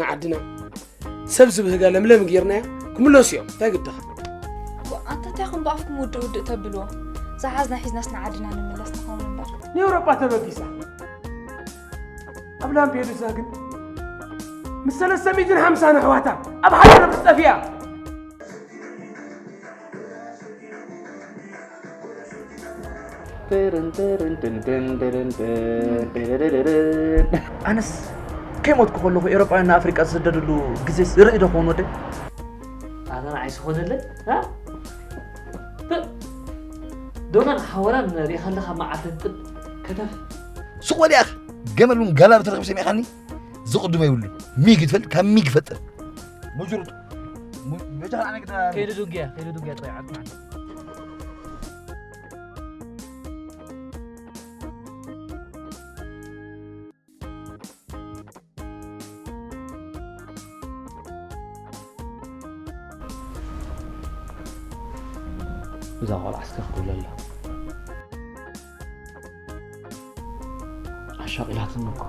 ንዓድና ሰብ ዝብህጋ ለምለም ጌርናያ ክምለሱ እዮም። እንታይ ግድኻ? ኣንታ እንታይ ኹም ብኣፍኩም ውድእ ውድእ ተብልዎ? ዝሓዝና ሒዝናስ ንዓድና ንምለስ ንኸውን እምበር። ንኤውሮጳ ተበጊሳ ኣብ ላምፔዱዛ ግን ምስ ሰለስተ ሚእትን ሓምሳን ኣሕዋታ ኣብ ሓደ ነፍሲ ጠፊኣ። ኣነስ ከይሞትኩ ከለኹ ኤውሮጳውያን ንኣፍሪቃ ዝስደድሉ ግዜ ርኢ ዶ ክኸውን ወደይ? ኣታ ንዓይ ዝኾነለይ ዶናን ሓወራን ሪኢኻ ኣለኻ መዓልቲ ጥብ ከተፍ። ስቕ በል ያኽ። ገመል እውን ጋላ ብትረኽብ ሰሚዕኻኒ። ዝቕድሞ የብሉን። ሚግ ትፈልጥ ካብ ሚግ ይፈጥር። ሙጅሩጥ። በጃ ኣነ ግዳ ከይዱ ዱግያ ከይዱ ዱግያ ጥራይ ዓድና። እዛ ቆልዓ እስከ ክብለላ ኣሻቂላትኒ እኮ።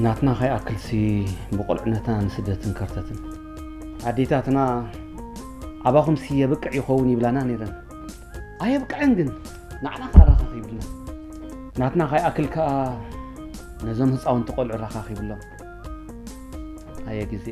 ናትና ከይኣክልሲ ብቁልዕነትና ንስደትን ከርተትን ኣዴታትና ኣባኹምሲ የብቅዕ ይኸውን ይብላና ነይረን። ኣየብቅዐን ግን ንዓና ከኣ ረኻኺብልና። ናትና ከይኣክል ከኣ ነዞም ህፃውንቲ ቆልዑ ረኻኺብሎም። ኣየ ግዜ።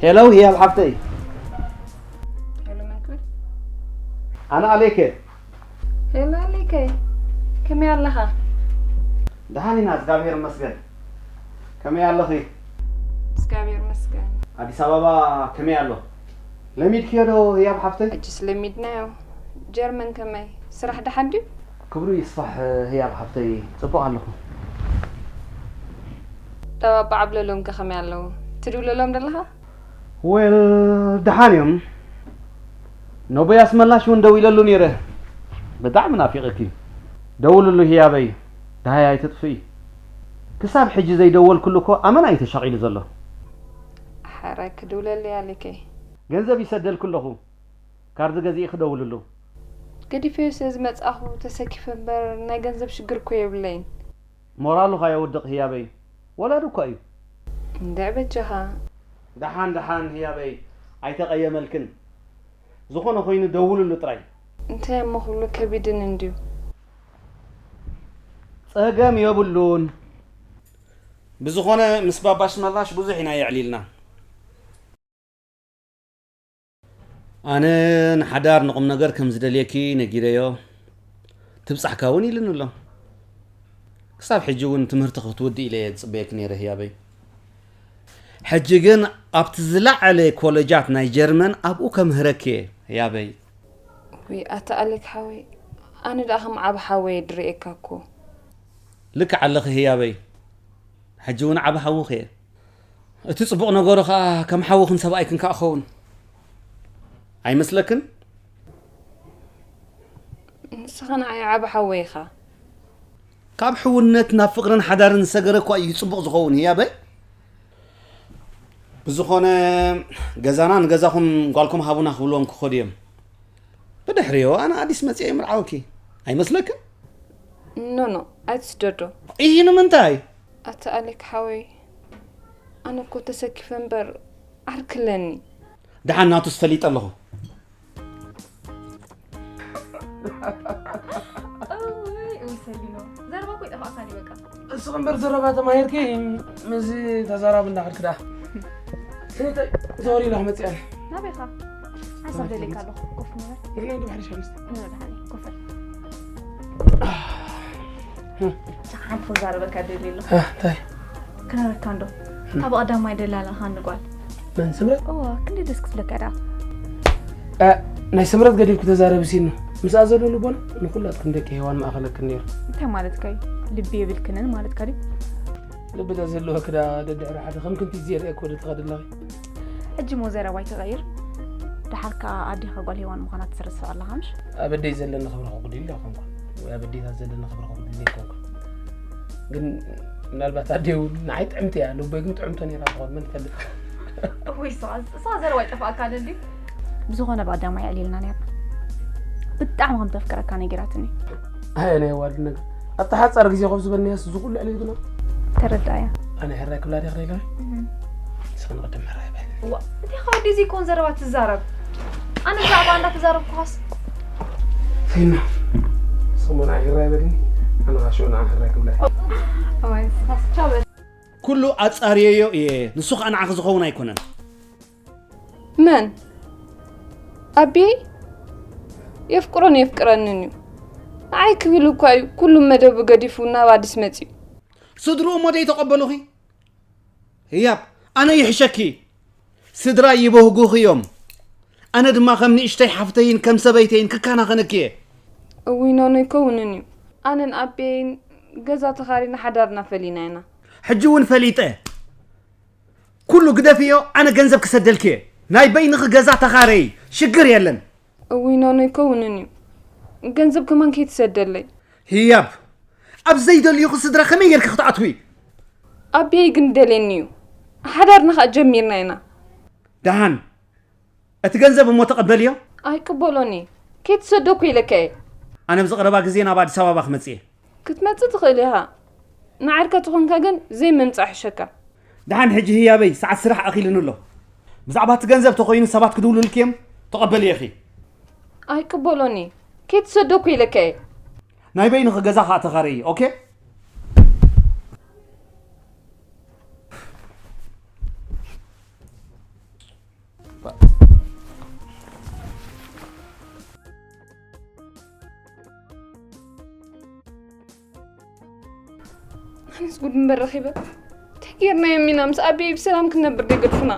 ሄሎ ህያብ ሓፍተይ። ሄሎ መን ክብል? ኣነ ኣሌክ እየ። ሄሎ ኣሌክ፣ ከመይ ኣለኻ? ደሓን ኢና እግዚኣብሔር ይመስገን። ከመይ ኣለኺ? እግዚኣብሔር ይመስገን። ኣዲስ ኣበባ ከመይ ኣሎ? ለሚድክዮ ዶ ህያብ ሓፍተይ? ሕጅስ ለሚድናዮ። ጀርመን ከመይ? ስራሕ ደሓን ድዩ? ክብሩ ይስፋሕ ህያብ ሓፍተይ፣ ጽቡቕ ኣለኹ። ደባባ ዓብለሎም ከ ከመይ ኣለዉ? ትድውለሎም ደለኻ? ዌል ደሓን እዮም። ነቦይ ኣስመላሽ እውን ደዊለሉ ነይረ። ብጣዕሚ ናፊቐኪ። ደውልሉ ህያበይ። ደሃይ ኣይትጥፍኢ። ክሳብ ሕጂ ዘይደወልኩሉ እኮ ኣመና እዩ ተሻቒሉ ዘሎ። ሓራይ ክድውለሉ እያ ኣሌከይ። ገንዘብ ይሰደልኩ ኣለኹ። ካርድ ገዚኢ ክደውልሉ። ገዲፈዮ ስለ ዝመጻኹ ተሰኪፈ እምበር ናይ ገንዘብ ሽግር እኮ የብለይን። ሞራሉ ካየውድቕ ህያበይ። ወላዲ እኳ እዩ። እንድዕ በጃኻ። ደሓን ደሓን ህያበይ ኣይተቐየመልክን። ዝኾነ ኮይኑ ደውልሉ ጥራይ። እንታይ እሞ ክብሎ ከቢድን እንድዩ። ጸገም የብሉን። ብዝኾነ ምስ ባባ ሽመላሽ ብዙሕ ኢና የዕሊልና። ኣነ ንሓዳር ንቑም ነገር ከም ዝደልየኪ ነጊረዮ። ትብጻሕካ እውን ኢሉኒ ኣሎ። ክሳብ ሕጂ እውን ትምህርቲ ክትውድእ ኢለ እየ ዝጽበየኪ ነይረ ህያበይ። ሕጂ ግን ኣብቲ ዝለዓለ ኮለጃት ናይ ጀርመን ኣብኡ ከምህረኪ እየ ህያበይ። ውይ ኣታ ኣሌክ ሓወይ፣ ኣነ ደኣ ከም ዓቢ ሓወይ እየ ድርእየካ እኮ። ልክዕ ኣለኺ ህያበይ። ሕጂ እውን ዓቢ ሓውኺ እየ። እቲ ጽቡቕ ነገሩ ኸኣ ከም ሓውኽን ሰብኣይክን ከኣ ክኸውን ኣይመስለክን? ንስኻ ንዓይ ዓቢ ሓወይ ኢኻ። ካብ ሕውነት ናብ ፍቕርን ሓዳርን ዝሰገረ እኳ እዩ ጽቡቕ ዝኸውን ህያበይ። ብዝኾነ ገዛና ንገዛኹም ጓልኩም ሃቡና ክብልዎም ክኸዱ እዮም። ብድሕሪኡ ኣነ ኣዲስ መጺአ ይምርዓወኪ ኣይመስለክን? ኖ ኖ ኣይትስደዶ። ኢሂ ንምንታይ? ኣታ ኣሌክ ሓወይ ኣነ እኮ ተሰኪፈ እምበር ዓርኪ ኣለኒ። ደሓን ናቱስ ፈሊጠ ኣለኹ። እውይ፣ እውይ፣ ሰሊኖ፣ ዘረባ እኮ ይጠፋእካኒ በቃ። እስኺ እምበር ዘረባ ተማሂርኪ፣ ምስዚ ተዛራቢ እንዳኸድኪ ደኣ። ስኒተይ፣ ዘወር ኢላ ክመጽእ እየ። ናበይ ኢኻ? ሓንሳብ ደልየካ ኣለኹ፣ ኮፍ ንበል። ንሕና እንዶ ብሓደ ሻምስተ። ንበል፣ ደሓን፣ ኮፍ በል። ሓንቲ ክዛረበካ ደልየ ኣለኹ። እ፣ እንታይ? ክነግረካ እንዶ። እታ ብቐዳማይ ደላላኻ ንጓል። መን ስምረት? እዋ፣ ክንደይ ደስ ክትብለካ ደኣ። እ፣ ናይ ስምረት ገዲፍኪ ተዛረቢ ሲኑ። ምስኣ ዘሎ ልቦና ንኩላትክን ደቂ ሄዋን ማእኸለክን ነይሩ። እንታይ ማለትካ እዩ? ልቢ የብልክንን ማለትካ ድዩ? ልቢ ተዝህልወኪ ደኣ ደድሕሪ ሓደ ከም ክንቲት ዘይርእየኪ ወደ ትኸዲ ኣለኺ። ሕጂ እሞ ዘረባ ኣይትቐይር። ደሓር ከኣ ኣዴኻ ጓል ሄዋን ምዃና ትርስዖ ኣለኻ ምሽ? ኣብ ኣደይ ዘለኒ ክብሪ ከጉድል ኣይኮንኩን። ወይ ኣብ ኣዴታት ዘለኒ ክብሪ ከጉድል ኣይኮንኩን። ግን ምናልባት ኣደይ እውን ንዓይ ጥዕምቲ እያ፣ ልቦይ ግን ጥዕምቶ ነይራ ትኾን መን ይፈልጥ። እውይ እሳ እሳ ዘረባ ይጠፍኣካ ድዩ? ብዝኾነ ብቐዳማይ ኣዕሊልና ነይርና። ብጣዕሚ ከም ተፍቅረካ ነጊራትኒ። ኣየ ናይ ኣዋልድ ነገር። ኣብቲ ሓጻር ግዜ ኮፍ ዝበልናያስ እዚ ኩሉ ኣዕሊልክና። ተረዳእያ። ኣነ ሕራይ ክብላ ድየ ክደይላ? ንስኺ ንቕድም ሕራይ በል። ዋ፣ እንታይ ካብ ኣደይ ዘይኮን ዘረባ ትዛረብ? ኣነ ብዛዕባ እንዳተዛረብኩኻስ። ፊና። ንስኺ ንዓይ ሕራይ በልኒ። ኣነ ከዓ ሽዑ ንዓ ሕራይ ክብላ እየ። እዋይ፣ ንስኻስ ቻው በል። ኩሉ ኣጻርየዮ እየ፣ ንሱ ኸኣ ንዓኺ ዝኸውን ኣይኮነን። መን? ኣቤይ? የፍቅሮን የፍቅረንን እዩ። ንዓይ ክብል እኳ እዩ ኩሉ መደቡ ገዲፉ ናብ ኣዲስ መጺኡ። ስድርኡ እሞ ደይተቐበሉኺ? ህያብ፣ ኣነ ይሕሸኪ። ስድራ ይበህጉኺ እዮም። ኣነ ድማ ከም ንእሽተይ ሓፍተይን ከም ሰበይተይን ክከናኸነኪ እየ። እውይ ኖኖ ኣይከውንን እዩ። ኣነን ኣቤይን ገዛ ተኻሪና ሓዳርና ፈሊና ኢና። ሕጂ እውን ፈሊጠ። ኩሉ ግደፍዮ፣ ኣነ ገንዘብ ክሰደልኪ እየ። ናይ በይንኺ ገዛ ተኻረዪ፣ ሽግር የለን። እውይ ኖኖ ኣይከውንን እዩ። ገንዘብ ከማን ከይትሰደለይ። ህያብ፣ ኣብ ዘይደልዩኺ ስድራ ከመይ ጌርኪ ክትኣትዊ? ኣቤይ ግን ይደልየኒ እዩ። ሓዳርና ኸኣ ጀሚርና ኢና። ደሓን እቲ ገንዘብ እሞ ተቐበልዮ። ኣይቅበሎን እየ። ከይትሰዶ እኮ ኢለካ እየ። ኣነ ብዝቐረባ ግዜ ናብ ኣዲስ ኣበባ ክመጽእ እየ። ክትመጽእ ትኽእል ኢኻ። ንዓድካ ተኾንካ ግን ዘይምምጻእ ይሕሸካ። ደሓን ሕጂ ህያበይ ሰዓት ስራሕ ኣኺሉኒ ኣሎ። ብዛዕባ እቲ ገንዘብ ተኾይኑ ሰባት ክድውሉልኪ እዮም፣ ተቐበልዮ ኢኺ። ኣይቅበሎን እየ። ከይትሰዶ እኮ ኢለካ እየ። ናይ በይንኺ ገዛ ኸኣ ተኻረዪ፣ ኦኬ? ኣነስ ጉድ እምበር ረኺበ። እንታይ ጌርናዮም ኢና ምስ ኣቤይ ብሰላም ክንነብር ደይገድፉና?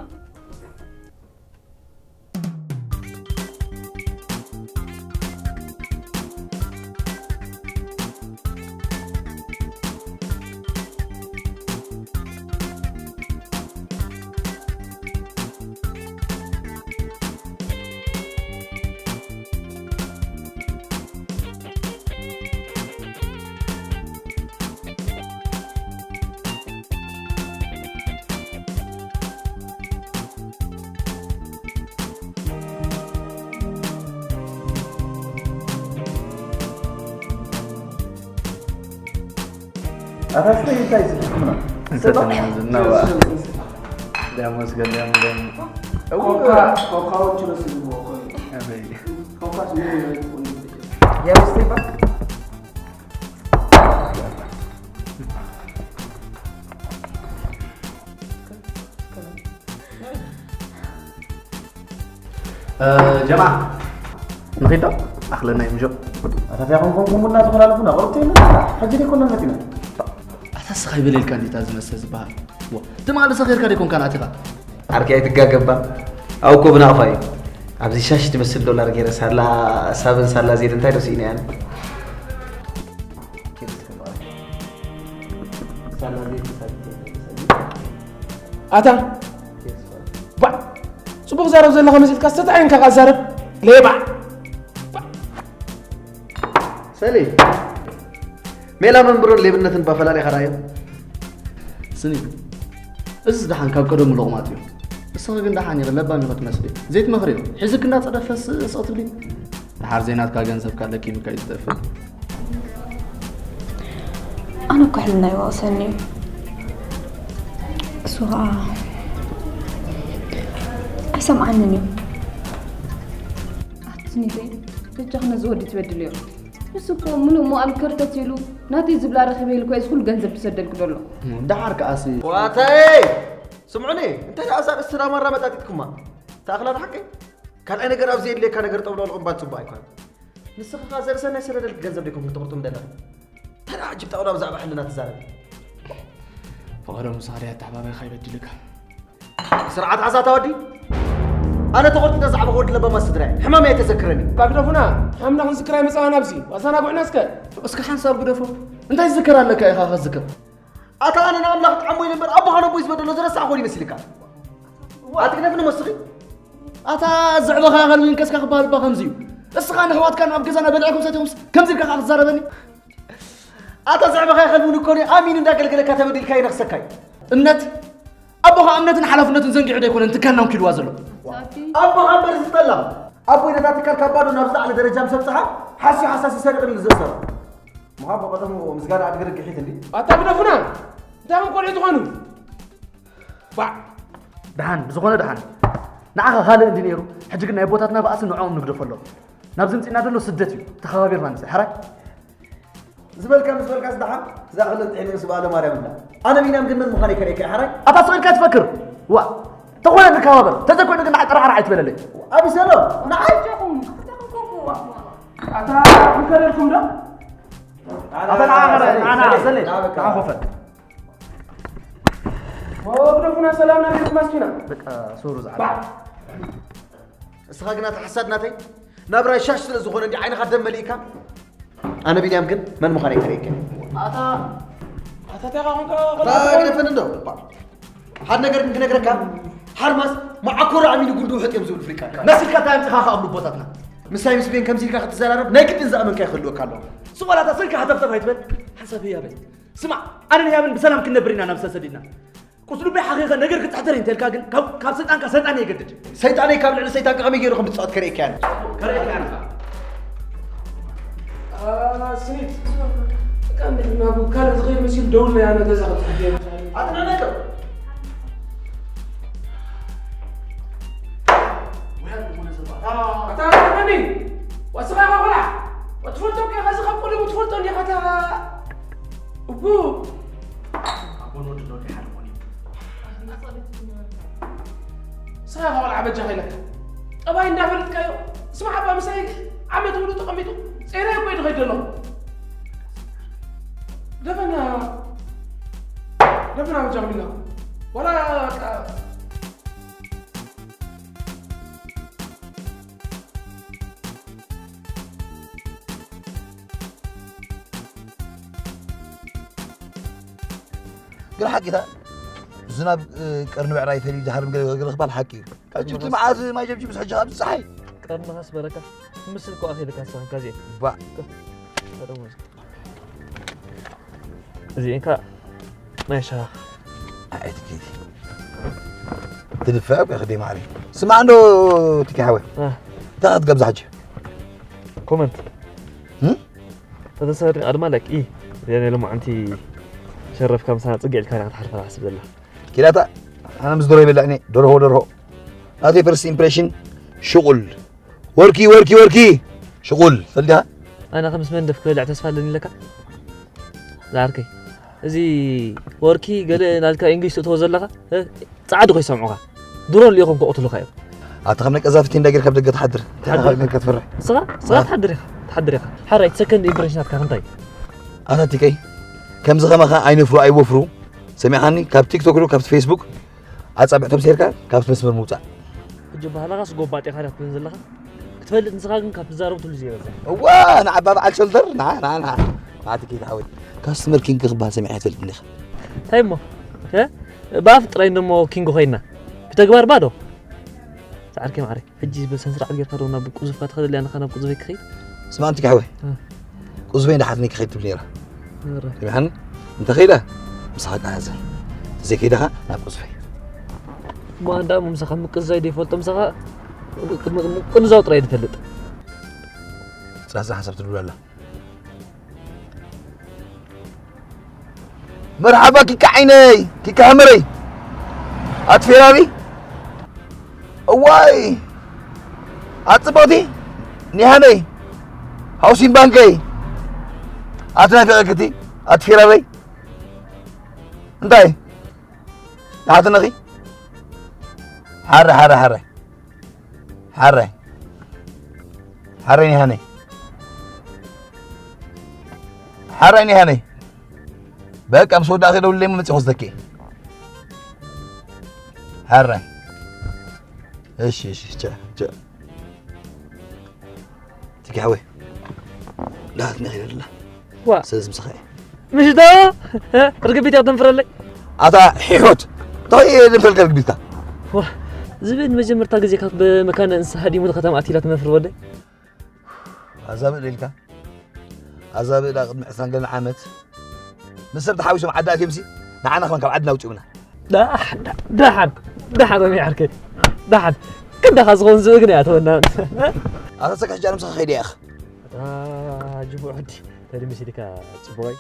ኣታ ስለ እንታይ ዝፍትምና? እንሰተና ዝናዋ። ደሞስ ገንደም ደም። ኮካ፣ ኮካ ወችሎ ስልሞ ኮይ። ኣበይ። ኮካ ስልሞ ኮይ። ያው ስቴባ። ጀማ ንኺዶ ኣኽለና ይምጆ ኣታትያ ኮንኮን ኩምቡና ተኾላለፉና ቆርብቲ የለ ሕጂ ደይኮና መጢና ኣታ ስኻ ይበለልካ እንዲታ ዝመስል ዝበሃል ትማሊ ሰኺርካ ደይኮንካ ናቲኻ ኣርኪ ኣይትጋገባ ኣውኮ ብናቕፋ እዩ ኣብዚ ሻሽ ትመስል ዶላር ገይረ ሳላ ሳብን ሳላ ዜድ እንታይ ዶ ስኢነ ያነ ኣታ ባዕ ጽቡቕ ዛረብ ዘለኻ መሲልካ ዝተጣዒንካ ቃ ዛረብ ሌባ ሰሌ ሜላ መንብሮን ሌብነትን ባፈላሊኻ ራእዮ ስኒ እዚ ደሓን ካብ ቀደሙ ሎቕማጥ እዩ ንስኺ ግን ደሓን ኢኺ ለባም ኢኺ ትመስሊ ዘይትመኽርዮ ሒዝክ እንዳጸደፈስ ስቕ ትብሊ ደሓር ዘይናትካ ገንዘብካ ለኪምካ እዩ ዝጠፍእ ኣነ እኮ ሕልና ይወቕሰኒ እዩ እሱ ኸዓ ኣይሰምዓንን እዩ ኣትኒተይ በጃኽ ነዚ ወዲ ትበድልዮ ንሱ እኮ ምሉእ መዋእሉ ከርተት ኢሉ ናተይ ዝብላ ረኺበ ኢሉ እኮ እዚ ኩሉ ገንዘብ ዝሰደልኩ ዘሎ ደሓር ከዓሲ ዋተይ ስምዑኒ እንታይ ደኣ እዛ ርእስና ማራ መጣጢጥኩማ ተኣኽላ ንሓቀይ ካልኣይ ነገር ኣብ ዘየድልየካ ነገር ጠብሎ ልቕምባል ጽቡቕ ኣይኮነን ንስኻ ከኣ ዘርእሰናይ ሰደደልክ ገንዘብ ደይኮንክ ትቕርጥም ደለኻ እንታይ ደኣ ዓጅብ ጣውላ ብዛዕባ ሕልና ትዛረብ ፍቕረ ምሳሌ ኣተሓባባይኻ ይበድልካ። ስርዓት ዓዛታ ወዲ። ኣነ ተቖርጢጠ ዛዕባ ወዲ ለባማ ስድራይ ሕማም እየ ተዘክረኒ። ባግደፉና፣ ሕማምና ክንዝክር ኣይመጻና ናብዚ። ኣዛናጉዕና እስከ። እስከ ሓንሳብ ግደፎ። እንታይ ዝዝከር ኣለካ ኢኻ ከዝክር? ኣታ ኣነ ንኣምላኽ ጥዓሞ ኢለ እምበር ኣቦኻ ነቦይ ዝበደሎ ዝረሳዕ ኾን ይመስልካ? ኣትግደፍኒ መስኺ። ኣታ ዘዕበኻ ኸልቢ እንከስካ ክበሃል እባ ከምዚ እዩ። እስኻ ንሕዋትካ ናብ ገዛና በሊዕኩም ሰቲኹምስ ከምዚ ኢልካ ኸዓ ክትዛረበኒ? ኣታ ዘዕበኻ ኸልቢ እኮ ኣሚኑ እንዳገልገለካ ተበዲልካ ይነኽሰካ እዩ። እምነት ኣቦኻ እምነትን ሓላፍነትን ዘንጊዑ ዶ ኣይኮነን ትካልና ኣንኪልዋ ዘሎ? ኣቦኻ እምበር ዝጠላም ኣቦይ ነታ ትካል ካብ ባዶ ናብ ዝለዓለ ደረጃ ምስ ኣብጽሓ ሓስዩ ሓሳስ ይሰርቕ ኢሉ ዝእሰር። ምዃን ፈቐዶም ምስጋና ኣድጊ ርግሒት እንዲ። ኣታ ግደፉና! እንታይ ከም ቆልዑ ትኾኑ? ባዕ! ደሓን፣ ብዝኾነ ደሓን። ንዓኻ ካልእ እንዲ ነይሩ፣ ሕጂ ግን ናይ ኣቦታትና ባእሲ ንዕኦም ንግደፎ ኣለዉ። ናብዚ ምጺእና ዘሎ ስደት እዩ። ተኸባቢርና ንስራሕ፣ ሕራይ? ዝበልካ ምስ በልካስ ደሓን፣ እዛ ክልተ ዒነ ምስ በዓለ ማርያም እንዳ። ኣነ ቢንያም ግን መን ምዃነይ ከርእየካ እየ፣ ሕራይ? ኣታ ስቕ ኢልካ ትፈክር? ዋ! ተኾነ ንከባበር፣ ተዘይኮይኑ ግን ንዓይ ጠራዕራዕ ኣይትበለለይ። ኣቢሰሎም፣ ንዓይ? ኣጆኹም፣ ክልተኹም ኮፍ። ኣታ ክንከደልኩም ዶ? ኣታ ንዓ፣ ንዓ፣ ንዓ፣ ዘለ፣ ንዓ በቃ። ንዓ ኮፈል። ወግደፉና ሰላምና ቤት ማስኪና። በቃ ሶሩ ዝዓል። ባዕ። እስኻ ግና ተሓሳድ ናተይ ናብራይ ሻሽ ስለ ዝኾነ እንዲ ዓይንኻ ደም መሊእካ። ኣነ ቢንያም ግን መን ምዃነይ ከርእየካ። ኣታ ኣታ እንታይ ኾንካ? ኣታ ግደፈኒ እንዶ። ሓደ ነገር ግን ክነግረካ፣ ሓርማዝ መዓኮር ኣሚኑ ጉንዱ ውሕጥ እዮም ዝብሉ ፍሊቃ። መሲልካ እንታይ ኣምጺኻ ከኣ ኣብ ልቦታትና? ምሳይ ምስ ቤን ከምዚ ኢልካ ክትዘራረብ ናይ ግድን ዝኣመንካዮ ክህልወካ ኣለዎ። ስቕ በል ኣታ ስልኪ ሃተፍተፍ ኣይትበል። ሓንሳብ ህያበይ። ስማዕ፣ ኣነን ህያብን ብሰላም ክንነብር ኢና ናብ ዝተሰዲድና። ቁስሉ በይ ሓኺኸ ነገር ክጽሕተር እንተልካ ግን ካብ፣ ካብ ሰይጣንካ ሰይጣን የገድድ። ሰይጣነይ ካብ ልዕሊ ሰይጣንካ ከመይ ገይሩ ከም ዝጻወት ከርእየካ እየ። ከርእየካ እየ። አ፣ ስኒት። በቃ እንዴት ነው? ካልእ ዝኸይድ መሲሉ ደውል ላይ ያለ ገዛ ክትሕደር። ኣትናነቀው። ኣታ ኣታ ወስኻ ኢኻ ቆልዓ። ወትፈልጦ እኮ ኢኻ፣ እዚ ካብ ቀደሙ ትፈልጦ እንዲኻ፣ እታ እቡ። ኣቦን ወድን ወዲ ሓደ ኮን እዩ። ስኻ ኢኻ ቆልዓ በጃኻ ኢለካ። ጠባይ እንዳፈለጥካዮ። ስማዕ ኣባ ምሳይ ዓመት ሙሉ ተቐሚጡ። ጼና እኮ እዩ ዝኸይድ ዘሎ። ደፈና፣ ደፈና በጃኹም ኢልና። ዋላ በቃ ግን ሓቂታ ዝናብ፣ እ፣ ቀርኒ ብዕራይ ተልዩ ዝሃርም ገለ ገለ ክባል ሓቂ እዩ። ካብ ጅብቲ መዓዝ ማይ ጀብጂ ምስ ሕጂ ኣብዚ ጸሓይ። ቀርንኻስ በረካ ምስል እኮ ኣኺልካ ሰኸንካ እዚኤ። ባ። ቀደም ወዝ-፣ እዚኤን ከኣ ናይ ሸኻ። ኣይ ትኪቲ። ትድፋዕ እኮ ክደይ ማዕሪ። ስማዕ እንዶ ትኪ ሓወይ። እ። እንታይ ክትገብዛ ሕጂ? ኮመንት። እም? ተተሰርኒ ኣድማ ላይክ ኢ። እዚኣ ናይ ሎማዓንቲ ሸረፍካ ምሳና ጽግዕ ኢልካ ኢና ክትሓልፋ ትሓስብ ዘላ። ኪዳታ፣ ኣነ ምስ ደርሆ ይበልዕ እኔ፣ ደርሆ፣ ደርሆ። ናተይ ፈርስት ኢምፕሬሽን ሽቁል። ወርኪ፣ ወርኪ፣ ወርኪ። ሽቁል፣ ፈልዲኻ? ኣነ ከምስ መንደፍ ክበልዕ ተስፋ ኣለኒ ኢለካ። ዝዓርከይ፣ እዚ ወርኪ ገለ ናልካ ኢንግሊሽ ትእትዎ ዘለኻ፣ እ? ጻዕዲ ኮይሰምዑኻ። ድሮን ልኢኾም ከቕትሉኻ እዮም። ኣታ ከም ናይ ቀዛፍቲ እንዳ ጌርካ ኣብ ደገ ትሓድር። እንታይ ትሓድር። ኢኻ ክትፈርሕ? ስኻ፣ ስኻ ኣታ። ትሓድር ኢኻ፣ ትሓድር ኢኻ። ሓራይ፣ ሰከንድ ኢምፕሬሽን ናትካ ክንታይ? ኣታ ቲከይ፣ ከምዚ ከማኻ ኣይነፍሩ ኣይወፍሩ። ሰሚዕኻኒ? ካብ ቲክቶክ ዶ፣ ካብቲ ፌስቡክ ኣጻብዕቶም ሴርካ ካብቲ መስመር ምውጻእ። ሕጂ ባህላኻስ ጎባጥ ኢኻ ዲኻ ትብል ዘለኻ? ክትፈልጥ ንስኻ ግን ካብ ትዛረቡ ትብሉ ዘይበዝሕ። እዋ፣ ንዓባ በዓል ሸልተር፣ ንዓ፣ ንዓ፣ ንዓ። ንዓ ቲከይ ተሓወይ። ካስተመር ኪንግ ክበሃል ሰሚዕካ ኣይትፈልጥን ዲኻ? እንታይ እሞ? እ? ብኣፍ ጥራይ እንደሞ ኪንግ ኮይና። ብተግባር ባዶ። ጻዕርኪ ማዕረይ። ሕጂ ብስነ ስርዓት ጌርካ ዶ ናብ ቁዙፍካ ትኸደልያ ንኻ ናብ ቁዙፈይ ክኸይድ? ስማዕ፣ ኣንቲ ሓወይ። እ። ቁዙፈይ እንዳሓትኒ ክኸይድ ትብል ነይራ። ኧረ። ሰሚዕኻኒ? እንተ ኸይዳ፣ ምሳኻ ቃ ሓዘ። እንተ ዘይከይዳ ኸኣ ናብ ቁዙፈይ። እሞ ኣንዳ እሞ ምሳኻ ምቅዛይ ደይፈልጦ ምሳኻ ቅንዛው ጥራይ ዝፈልጥ። ጽናሕ፣ ጽናሕ፣ ሓሳብ ትድውል ኣላ። መርሓባ ኪካ ዓይነይ፣ ኪካ ሕመረይ። ኣቲ ፌራሪ። እዋይ። ኣቲ ጽብቕቲ ኒሃነይ። ሃውሲን ባንከይ። ኣቲ ናይ ፍቕርክቲ፣ ኣቲ ፌራረይ። እንታይ? ንሓትነኺ? ሓረ፣ ሓረ፣ ሓረ። ሓረ። ሓረ ኒሃነይ። ሓረ ኒሃነይ። በቃ ምስ ወዳእኺ ደውልለይ፣ መፂእ ክወስደኪ። ሕራይ። እሺ፣ እሺ፣ ቻ፣ ቻ። ትኪ ሓወይ። ዳሃት ነኺ ደላ። ዋ ሰለዚ ምሳኻ እየ። ምሽ ዶ ርግቢት እያ ተንፍረለይ። ኣታ ሒሑት። እንታይ እየ ደንፈልካ ርግቢትካ? ዋ ዝብል መጀመርታ ግዜ ካብ መካነ እንስሳ ሃዲሙ ከተማ ኣቲላ ትመፍር ወደይ። ኣዛብእ ኢልካ ኣዛብእ ዳ ቅድሚ ዕስራን ገለን ዓመት ምስ ሰብ ተሓዊሶም ዓዲ ኣትዮም ሲ ንዓና ከማን ካብ ዓድና ኣውፅኡና። ደሓን ደሓን ደሓን ሮሚ ዓርከይ ደሓን ክንዳኻ ዝኸውን ዝብኢ ግን እያ ተወና። ኣታ ሰካ ሕጂ ኣነ ምሳኻ ከይደ ኢኻ። ጅቡዕ ሕዲ ተድምስ ኢልካ ፅቡቐይ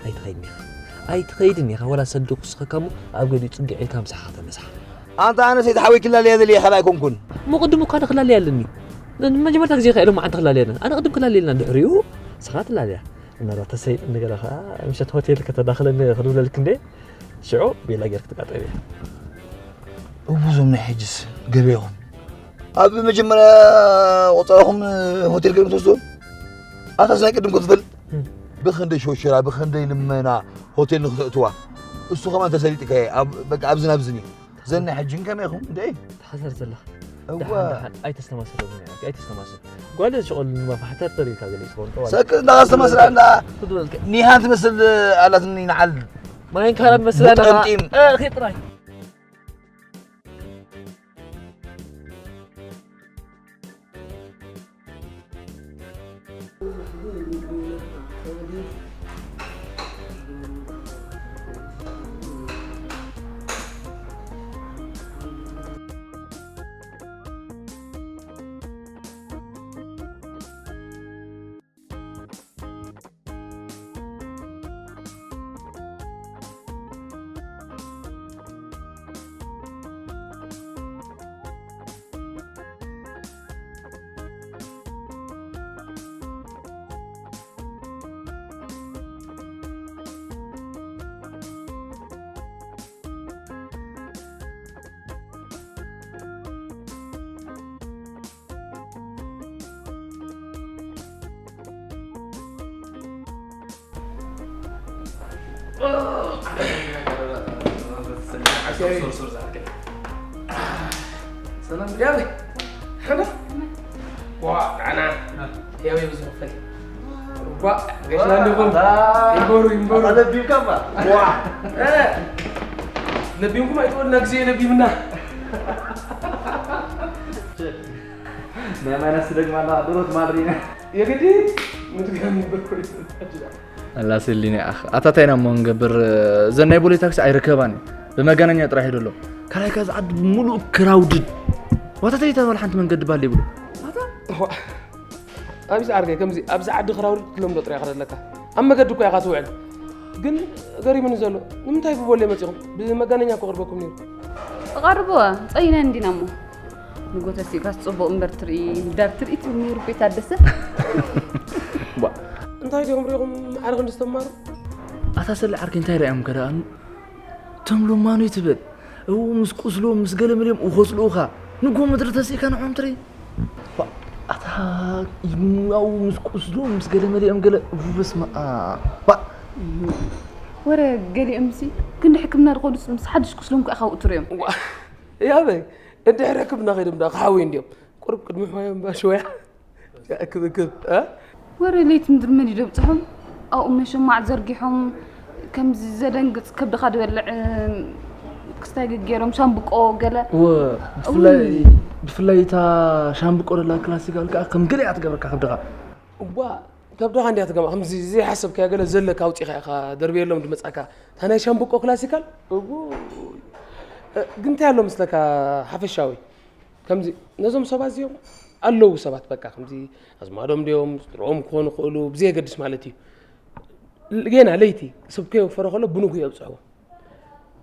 ኣይትኸይድን ኢኻ ኣይትኸይድን ኢኻ ወላ ሰልዲ ኩስኸካ እሞ ኣብ ገሊኡ ፅግዕ ኢልካ ምሳኻ ተመሳሓ። ኣንታ ኣነ ሰይትሓወይ ክላለያ ዘልየ ካልእ ኣይኮንኩን። እሞ ቅድም እኳ ንክላለያ ኣለኒ መጀመርታ ግዜ ኢኻ ኢሎም መዓንቲ ክላለያ ኣለና ኣነ ቅድም ክላለየልና ድሕሪኡ ንስኻ ትላለያ። እናዛ ተሰይጥ ንገለ ከዓ ምሸት ሆቴል ከተዳኽለኒ ክንብለልክ እንደ ሽዑ ቤላ ጌርክ ትቃጠብ እያ። እቡዞም ናይ ሕጅስ ገበኹም ኣብ መጀመርያ ቆፀራኹም ሆቴል ገይሮም ተወስዶ ኣታስ ናይ ቅድም ክትፈልጥ ብክንደይ ሾሽራ ብክንደይ ልመና ሆቴል ንክተእትዋ እሱ ከማን ተሰሊጥካ ኣብ ዝናብ ዝኒ ዘና ሕጅን ከመይኹም እንደ ተሓሰር ዘለኻ እዋ ኣይተስተማስል ኣይተስተማስል ጓል ሸቆል ንማፋሕተር ተሪልካ ገለ ይኸውን ጠዋል ሰክ እንዳስተማስላ እንዳ ኒሃን ትመስል ኣላትኒ ንዓል ማይን ካራ መስላ ጠምጢም ጥራይ ሰላም ያበይ ሕና ዋ ንዓና ያበይ ብዙ ክፈል ዋ ገሽና እንዲኹም ይንበሩ ይንበሩ ኣለቢብካ ባ ዋ ለቢምኩም ኣይትወልና ግዜ ለቢምና ናይ ማይናስ ትደግማና ድሮት ማድሪና የግዲ ምድጋም ይንበር ኣላ ስሊኒ ኣኽ ኣታ ታይ ኢና እሞ ንገብር እዘን ናይ ቦሌ ታክሲ ኣይርከባን እዩ ብመጋነኛ ጥራሕ እዩ ደሎ ካልኣይ ከዚ ዓዲ ብምሉእ ክራውድድ ዋታተይ ተባል ሓንቲ መንገዲ ባል ይብሉ ኣብዚ ዓርከይ ከምዚ ኣብዚ ዓዲ ክራውድድ ክትለምዶ ጥራይ ከደለካ ኣብ መገዲ እኮ ኢኻ ትውዕል ግን ገሪምኒ ዘሎ ንምንታይ ብቦሌ መፂኹም ብመጋነኛ እኮ ቅርበኩም ነይሩ ተቓርቦ ጸይነ እንዲና እሞ ንጎተሲእካስ ጽቡቕ እምበር ትርኢ ዳር ትርኢ ትብል ነይሩ ቤት ኣደሰ እንታይ ዲኹም ሪኹም ማዕረ ክንዲ ዝተማሩ ኣታ ሰሊ ዓርከይ እንታይ ርኣዮም ከደኣ ቶም ሎማኑ ትብል እው ምስ ቁስሎም ምስ ገለ መሊኦም እኸፅልኡኻ ንጎ ምድሪ ተሲእካ ንዖም ትርኢ ኣታ ኢሉናው ምስ ቁስሎም ምስ ገለ መሊኦም ገለ በስመ ኣባ ወረ ገሊኦምሲ ክንዲ ሕክምና ዝኾኑስ ምስ ሓድሽ ቁስሎም ከዓ ካብኡ ትሪኦም ያበይ እንድሕር ሕክምና ከይዶም ዳ ክሓወይ እንዲዮም ቁርብ ቅድሚ ሕማዮም ባሽወያ ክብክብ ወረ ለይቲ ምድሪ መን ይደብፅሖም ኣብኡ መሸማዕ ዘርጊሖም ከምዚ ዘደንግፅ ከብድኻ ዝበልዕ ክስታይ ገገሮም ሻምብቆ ገለ ብፍላይ እታ ሻምብቆ ደላ ክላሲካል ከዓ ከም ገለ እያ ትገብረካ ከብድኻ እዋ ከብድኻ እንዲያ ትገማ ከምዚ ዘይሓሰብካዮ ገለ ዘለካ ኣውፂኻ ኢኻ ደርብየሎም ድመፃካ እታ ናይ ሻምብቆ ክላሲካል ግን እንታይ ኣሎ ምስለካ ሓፈሻዊ ከምዚ ነዞም ሰባት እዚኦም ኣለዉ ሰባት በቃ ከምዚ ኣዝማዶም ድዮም ስድርኦም ክኾኑ ይኽእሉ ብዘየገድስ ማለት እዩ ጌና ለይቲ ሰብ ከየወፈረ ከሎ ብንጉ የብፅሕዎ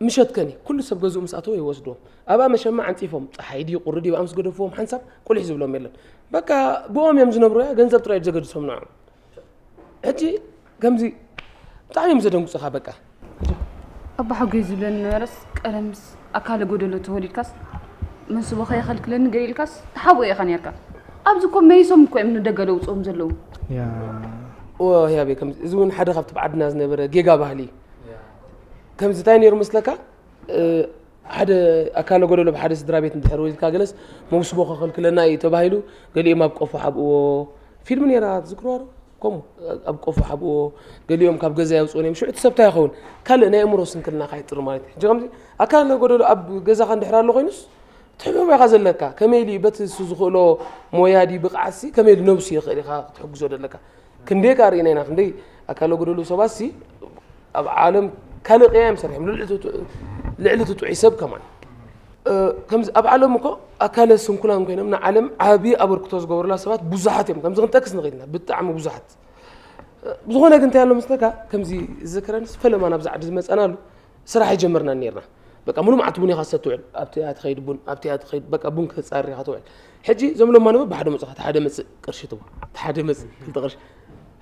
ምሸት ከኒ ኩሉ ሰብ ገዝኡ ምስ ኣተወ ይወስድዎም ኣብኣ መሸማ ዓንፂፎም ፀሓይ ድዩ ቁሪ ድዩ ምስ ገደፍዎም ሓንሳብ ቁሊሕ ዝብሎም የለን በቃ ብኦም እዮም ዝነብሩ እያ ገንዘብ ጥራይ ዘገድሶም ንዖም ሕጂ ከምዚ ብጣዕሚ እዮም ዘደንጉፅኻ በቃ ኣባሓጎይ ዝብለኒ ነበረስ ቀደምስ ኣካለ ጎደሎ ተወሊድካስ መንስቦ ከየኸልክለኒ ገለ ኢልካስ ተሓብኦ ኢኻ ነርካ ኣብዚ እኮ መሊሶም እኮ እዮም ንደገ ለውፅኦም ዘለዉ ኦ ህያቤ ከምዚ እዚ እውን ሓደ ካብቲ ብዓድና ዝነበረ ጌጋ ባህሊ እዩ ከምዚ እንታይ ነይሩ መስለካ ሓደ ኣካለ ጎደሎ ብሓደ ስድራ ቤት እንድሕር ወሊድካ ገለስ መውስቦ ከኸልክለና እዩ ተባሂሉ፣ ገሊኦም ኣብ ቆፎ ሓብእዎ። ፊልም ነይራ ትዝክርዋ ዶ? ከምኡ ኣብ ቆፎ ሓብእዎ፣ ገሊኦም ካብ ገዛ የውፅኦን እዮም። ሽዑ እቲ ሰብታ ይኸውን ካልእ ናይ ኣእምሮ ስንክልና ካይጥር ማለት እዩ። ሕጂ ከምዚ ኣካለ ጎደሎ ኣብ ገዛኻ እንድሕር ኣሎ ኮይኑስ ትሕብቦ ኢኻ ዘለካ። ከመይ ኢሉ በቲ እሱ ዝኽእሎ ሞያ ድዩ ብቕዓትሲ ከመይ ኢሉ ነብሱ ይኽእል ኢኻ ክትሕግዞ ዘለካ። ክንደይ ከኣ ርኢና ኢና፣ ክንደይ ኣካለ ጎደሎ ሰባትሲ ኣብ ዓለም ካልእ ቅያ እዮም ሰሪሖም፣ ልዕሊ እቲ ጥዑ-፣ ልዕሊ እቲ ጥዑይ ሰብ ከማን። እ፣ ከምዚ ኣብ ዓለም እኮ ኣካለ ስንኩላን ኮይኖም ንዓለም ዓቢ ኣበርክቶ ዝገበሩላ ሰባት ብዙሓት እዮም። ከምዚ ክንጠቅስ ንኽእል ኢና፣ ብጣዕሚ ብዙሓት። እ፣ ብዝኾነ ግን እንታይ ኣሎ መስለካ፣ ከምዚ ዝዝክረንስ ፈለማ ናብዚ ዓዲ ዝመጻናሉ ስራሕ ኣይጀመርናን ኔርና። በቃ ሙሉ መዓልቲ ቡን ኢኻ ትሰቲ ትውዕል። ኣብቲ እያ ትኸይድ ቡን፣ ኣብቲ እያ ትኸይድ፣ በቃ ቡን ክትጻሪ ኢኻ ትውዕል። ሕጂ እዞም ለማኒ በብሓደ መጹኻ፣ እቲ ሓደ መጽእ ቅርሺ ትቦ፣ እቲ ሓደ መጽእ ክልተ ቅርሺ።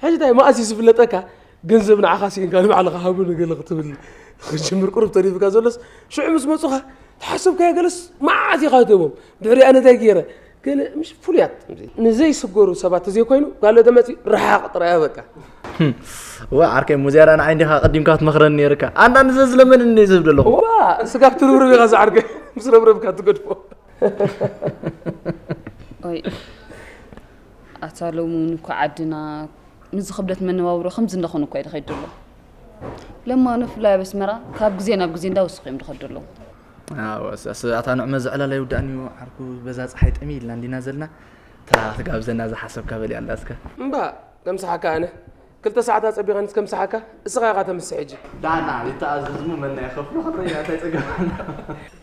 ሕጂ እንታይ መኣስ እዩ ዝፍለጠካ? ገንዘብ ንዓኻ ስኢንካ ንባዕልኻ ሃቡኒ ገለ ክትብል ክትጅምር ቁሩብ ተሪፍካ ዘሎስ፣ ሽዑ ምስ መጹኻ ትሓሰብካዮ ገለስ መዓት ኢኻ ትህቦም። ድሕሪኣ እንታይ ገይረ? ገለ ምሽ ፍሉያት። ንዘይስገሩ ሰባት ተዘይኮይኑ፣ ካልእ ተመጺኡ ርሓቕ ጥራይ በቃ። ዋ ዓርከይ፣ ሙዚያ ንዓይ እንዲኻ ቀዲምካ ክትመኽረኒ ነይርካ። ኣንዳንድ ዘዝለመንኒ እየ ዝህብ ዘለኹ። ዋ፣ ስጋብ ትርብርብ ኢኻ ዝዓርከይ፣ ምስ ረብረብካ ትገድፎ። ኦይ፣ ኣታ ሎሚ እውን እኮ ዓድና ምስዚ ክብደት መነባብሮ ከምዚ እንዳኾነ እኮ እዩ ዝኸይድ ዘሎ። ለማኑ ብፍላይ ኣብ ኣስመራ ካብ ግዜ ናብ ግዜ እንዳወሰኹ እዮም ዝኸዱ ዘለዉ። ኣዎ፣ እስ-፣ እስ-፣ ኣታ ንዕመ ዘዕላል ኣይውዳእን እዩ፣ ዓርኩ በዛ ጸሓይ ጠሚ ኢልና እንዲና ዘለና። ትራ ትጋብዘና ዝሓሰብካ በል ኣላ እስከ። እምባ፣ ከምስሓካ ኣነ። ክልተ ሰዓት ኣጸቢቐንስ ከምስሓካ፣ እስኻ ኢኻ ተምስሕ ሕጂ። ዳና፣ ይተኣዘዝሙ መና ይኸፍሉ፣ ከረይ ኣታይ ጸገም ኣላ?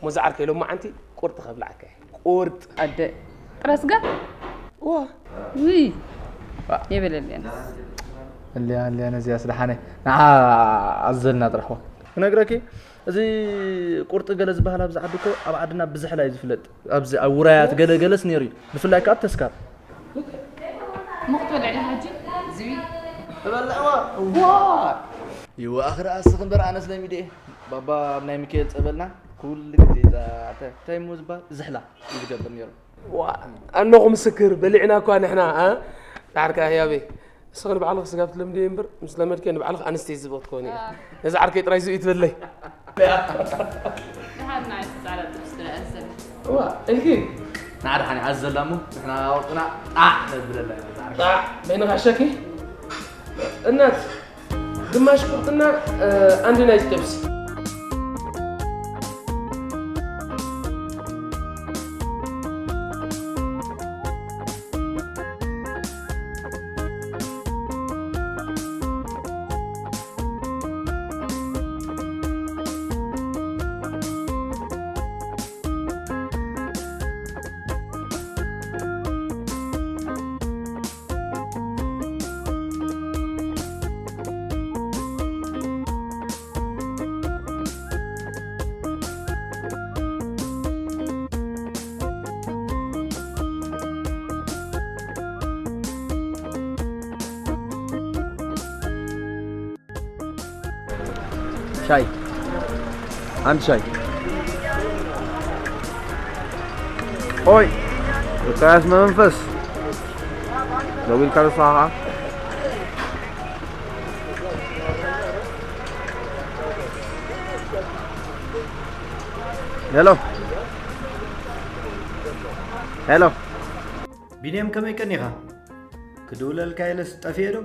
ሞዛ ዓርከይ፣ ሎማዓንቲ ቁርጢ ከብልዓካ እየ። ቁርጥ። ኣደ ጥረ ስጋ? ዋ። ውይ። ዋ። የበለልያን። እልያ፣ እልያ፣ ነዚያስ ደሓነ። ንዓ ኣዘልና ጥራሕ ዋ። ክነግረኪ፣ እዚ ቁርጢ ገለ ዝበሃል ኣብዚ ዓዲ እኮ ኣብ ዓድና ብዝሕላ እዩ ዝፍለጥ። ኣብዚ ኣብ ውራያት ገለ ገለስ ነይሩ እዩ። ብፍላይ ከኣ ኣብ ተስካር። እሞ ክትበልዕ ዲኻ ሕጂ? ዝብኢ። እበልዕዋ። ዋ። ይዋእኽ ደኣ እስኺ እምበር ኣነስ ለሚደ እየ። ባባ ኣብ ናይ ሚካኤል ጸበልና ኩሉ ግዜ እዛ፣ እንታይ፣ እንታይ እሞ ዝበሃል? ዝሕላ እዩ ዝገብር ነይሩ። ዋ፣ ኣለኹ ምስክር፣ በሊዕና እኳ ንሕና፣ ኣ? ዳሕር ከኣ ህያበይ፣ እስኺ ንባዕልኺ ስጋብ ትለምድዮ እምበር፣ ምስ ለመድክዮ ንባዕልኺ ኣንስተይቲ ዝበቕ ትኾኒ ኢኺ። ነዚ ዓርከይ ጥራይ ዝብኢ ትበለይ። ደሓን ንዓይ ጻዕዳ ጥብሲ ትረአ ዘላ። ዋ፣ ኢልኪ? ንዓ ደሓን እያ ኣዘላ እሞ፣ ንሕና ኣውጥና ጣዕ ነብለላ ኢና፣ ነዛ ዓርከይ። ጣዕ፣ በይንኻ ሸኪ? እናት፣ ግማሽ ቁርጥና፣ እ፣ አንድ ነጭ ጥብስ። ሻይ፣ አንድ ሻይ። ኦይ፣ እካያስ መንፈስ ደዊልካ ንስኻ ኸዓ። ሄሎ፣ ሄሎ። ቢንያም፣ ከመይ ቀኒኻ? ክድውለልካ ኢለስ ጠፊኤ ዶ?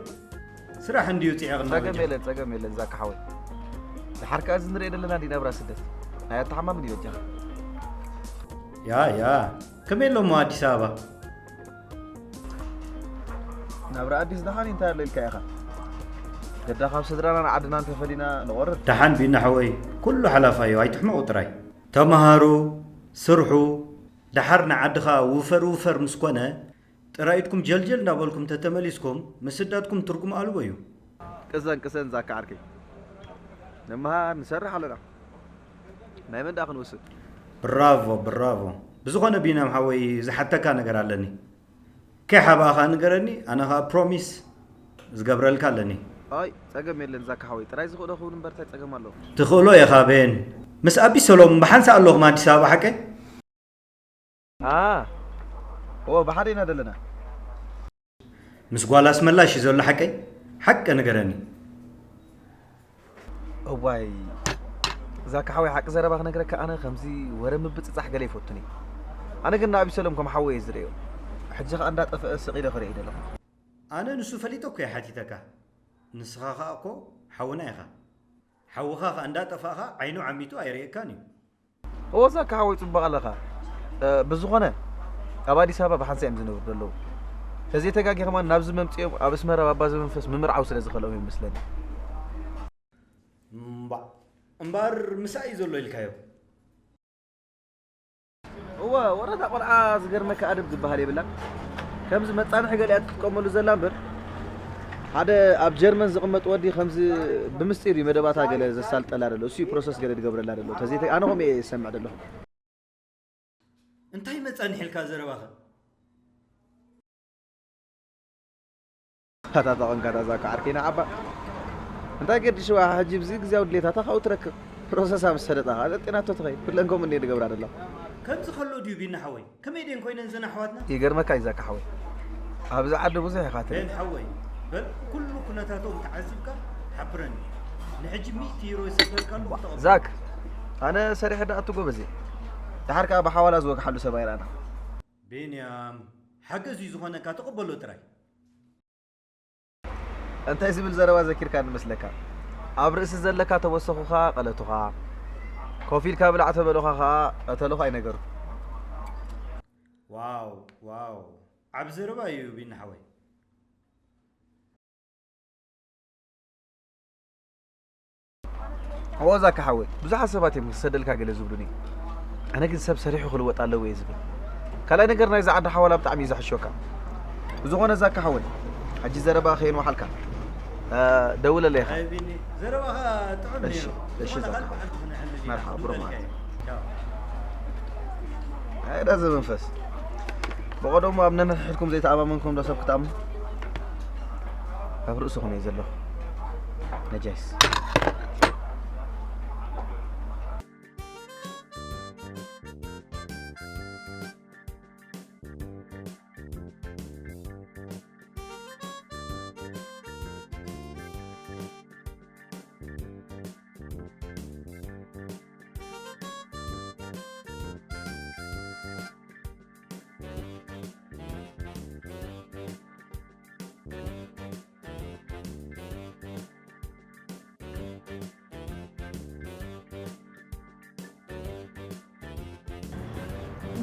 ስራሕ እንድዩ ጽዒቕና ጸገም በጃ። የለን፣ ጸገም የለን ዛካ ሓወይ። ድሓር ከኣ እዚ ንሪኦ ዘለና እንዲ ናብራ ስደት። ናይ ኣተሓማምን እዩ በጃ። ያ፣ ያ። ከመይ ኣሎ እሞ ኣዲስ ኣበባ? ናብራ ኣዲስ ደሓን እንታይ ኣሎ ኢልካ ኢኻ? ገዳ ካብ ስድራናን ዓድናን ተፈሊና ንቖርር። ደሓን ቢና ሓወይ፣ ኩሉ ሓላፋዮ፣ ኣይትሕመቑ ጥራይ። ተመሃሩ፣ ስርሑ፣ ደሓር ንዓድኻ ውፈር ውፈር ምስ ኮነ፣ ጥራይ ኢድኩም ጀልጀል እናበልኩም ተተመሊስኩም፣ ምስዳድኩም ትርጉም ኣልቦ እዩ። ቅሰን፣ ቅሰን ዛካ ዓርከይ። ንምሃር ንሰርሕ ኣለና። ናይ መን ደኣ ክንወስድ? ብራቮ፣ ብራቮ። ብዝኾነ ቢንያም ሓወይ ዝሓተካ ነገር ኣለኒ። ከይሓባእኻ ንገረኒ፣ ኣነ ኸኣ ፕሮሚስ ዝገብረልካ ኣለኒ። ኣይ፣ ጸገም የለን ዛካ ሓወይ። ጥራይ ዝኽእሎ ክውን እምበር እንታይ ጸገም ኣለዎ? ትኽእሎ ኢኻ ቤን። ምስ ኣቢሰሎም ብሓንሳእ ኣለኹም ኣዲስ ኣበባ ሓቀይ? ኣ፣ ኦ፣ ብሓደ ኢና ዘለና። ምስ ጓል ኣስመላሽ እዩ ዘሎ ሓቀይ? ሓቂ ንገረኒ። እዋይ፣ ዛካ ሓወይ፣ ሓቂ ዘረባ ክነግረካ፣ ኣነ ከምዚ ወረ ምብጽጻሕ ገለ ይፈቱን እየ። ኣነ ግን ንኣቢሰሎም ከም ሓወይ እየ ዝርእዮ። ሕጂ ከኣ እንዳጠፍአ ስቕ ኢለ ክርእዮ ይደለኹ። ኣነ ንሱ ፈሊጠ እኮ እየ ሓቲተካ። ንስኻ ከኣ እኮ ሓውና ኢኻ። ሓውኻ ከኣ እንዳጠፋእኻ ዓይኑ ዓሚቱ ኣይርእየካን እዩ። እወ ዛካ ሓወይ፣ ጽቡቕ ኣለኻ። እ፣ ብዝኾነ ኣብ ኣዲስ ኣበባ ብሓንሳእ እዮም ዝነብሩ ዘለዉ። ተዘይተጋጊ ከማን ናብዚ መምጽኦም ኣብ ኣስመራ ባባ ዘመንፈስ ምምርዓው ስለ ዝኸልኦም ይመስለኒ። እምባእ፣ እምበኣር ምሳእ እዩ ዘሎ ኢልካዮ። እወ፣ ወረዳ ቆልዓ ዝገርመካ ኣደብ ዝበሃል የብላን። ከምዚ መጻንሒ ገሊኣ ትጥቀመሉ ዘላ እምበር፣ ሓደ ኣብ ጀርመን ዝቕመጥ ወዲ ከምዚ ብምስጢር እዩ መደባታ ገለ ዘሳልጠላ ዘሎ። እሱ እዩ ፕሮሰስ ገለ ዝገብረላ ዘሎ። ተዘይተ-፣ ኣነ ከምኡ እየ ዝሰምዕ ዘለኹ። እንታይ መጻንሒ ኢልካ ዘረባኸ? ኣታ ተቐንካ፣ እታ ዛካ ዓርከይ ንዓባ። እንታይ ገዲሽዋ ሕጂ ብዚ ግዜያዊ ድሌታታ ካብኡ ትረክብ። ፕሮሰሳ ምስ ሰለጣ፣ ኣጠጢናቶ ትኸይድ። ኩለን ከምኡ እንድየ ዝገብራ ዘለኹ። ከምዚ ከሎ ድዩ ቢና ሓወይ? ከመይ ደን ኮይነን ዘን ኣሕዋትና? ይገርመካ እዩ ዛካ ሓወይ። ኣብዚ ዓዲ ብዙሕ ኢኻ ትርኢ። ደን ሓወይ፣ በል ኩሉ ኩነታቶም ተዓዚብካ ሓብረኒ። ንሕጂ ሚእቲ ዩሮ ይሰደልካሉ ተቐበል። ዛክ፣ ኣነ ሰሪሐ ደኣ እቱ ጎበዝ እየ። ደሓር ከኣ ብሓዋላ ዝወግሓሉ ሰብ ኣይረኣና። ቢንያም፣ ሓገዝ እዩ ዝኾነካ፣ ተቐበሎ ጥራይ። እንታይ ዝብል ዘረባ ዘኪርካ ንመስለካ? ኣብ ርእሲ ዘለካ ተወሰኹኻ ቀለቱኻ፣ ኮፍ ኢልካ ብላዕ ተበሉኻ ኸኣ ቀተሉኻ ኣይነገሩ። ዋው፣ ዋው፣ ዓቢ ዘረባ እዩ ቢኒ ሓወይ። እወ ዛካ ሓወይ፣ ብዙሓት ሰባት እዮም ክሰደልካ ገለ ዝብሉኒ። ኣነ ግን ሰብ ሰሪሑ ክልወጥ ኣለዎ እየ ዝብል። ካልኣይ ነገር ናይዛ ዓዲ ሓዋላ ብጣዕሚ እዩ ዘሕሸካ። ብዝኾነ ዛካ ሓወይ፣ ሕጂ ዘረባ ከየንውሓልካ፣ እ፣ ደውለለይ ኢኻ። ኣይ ቢኒ፣ ዘረባኻ ጥዑም እሺ፣ ነይሩ። እሺ ዝኾነ ዛካ ካልእ ሓወይ። በዓል ዝኾነ ሕልሚ መርሓባ፣ ዲኻ? ብሩኽ መዓልቲ። ደውለልካዮ። ቻው። ኣይ፣ ዳዘ መንፈስ። ብቐደሙ ኣብ ነንሕድሕድኩም ዘይተኣማመንኩም ዶ ሰብ ክትኣምኑ? ኣብ ርእስኹም እየ ዘለኹ። ነጃይስ።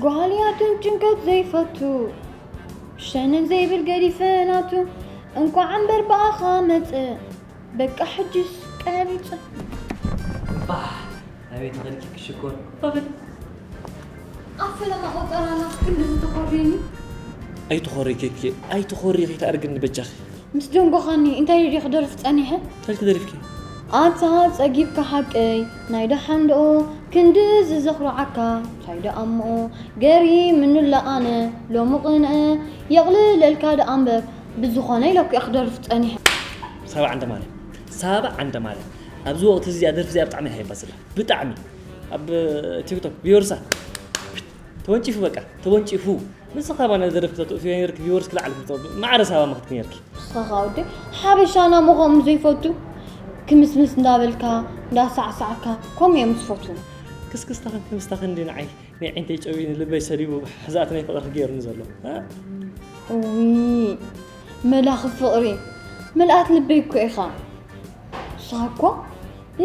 ጓልያቱን ጭንቀት ዘይፈቱ፣ ሸነን ዘይብል ገዲፈናቱ፣ እንኳዕ እምበር ብኣኻ መጸ፣ በቃ ሕጅስ ቀቢጸ። ባህ፣ ኣቤት ኸልኪ ክሽኮር። ፋብል። ኣብ ፈለማ ቆጸራና ክንድዚ ተኾርየኒ። ኣይትኾሪ ኬኬ፣ ኣይትኾሪ፣ ከይትኣርግኒ በጃኺ። ምስ ደንጎኻኒ እንታይ ድየ ክደርፍ ጸኒሐ? እንታይ ክደሪፍኪ? ኣታ ጸጊብካ ሓቀይ ናይ ደሓን ደኦ ክንዲ ዝዘኽርዓካ እንታይ ደኣ እሞ ገሪምኒ ኣሎ ኣነ ሎሚ ቅንአ የቕልለልካ ደኣ እምበር ብዝኾነ ኢለኩ እየ ክደርፍ ጸኒሐ። ሳባ ዓንደማርያም፣ ሳባ ዓንደማርያም፣ ኣብዚ ወቕቲ እዚ እዚኣ ደርፊ እዚኣ ብጣዕሚ እያ ሃይባ ዘላ። ብጣዕሚ። ኣብ ቲክቶክ ቪወርሳ ተወንጪፉ፣ በቃ ተወንጪፉ። ንስኻ ባና ደረፍ ከተጥፍዮ ነርክ ቪወርስ ክልዓል ክልጦ ማዕረ ሳባ መኽትክ ነርክ። ንስኻ ወዲ ሓበሻና ምኾም ዘይፈቱ ክምስምስ እንዳበልካ እንዳሳዕሳዕካ ኮም እዮም ዝፈቱ። ክስክስታኽን ክምስታኽን እንዲ ንዓይ ናይ ዒንተይ ጨዊኒ ልበይ ሰሊቡ ሕዛእቲ ናይ ፍቕርኺ ገይሩኒ ዘሎ። እ? እውይ መላኺ ፍቕሪ መልኣት ልበይ እኮ ኢኻ። ንስኻ እኮ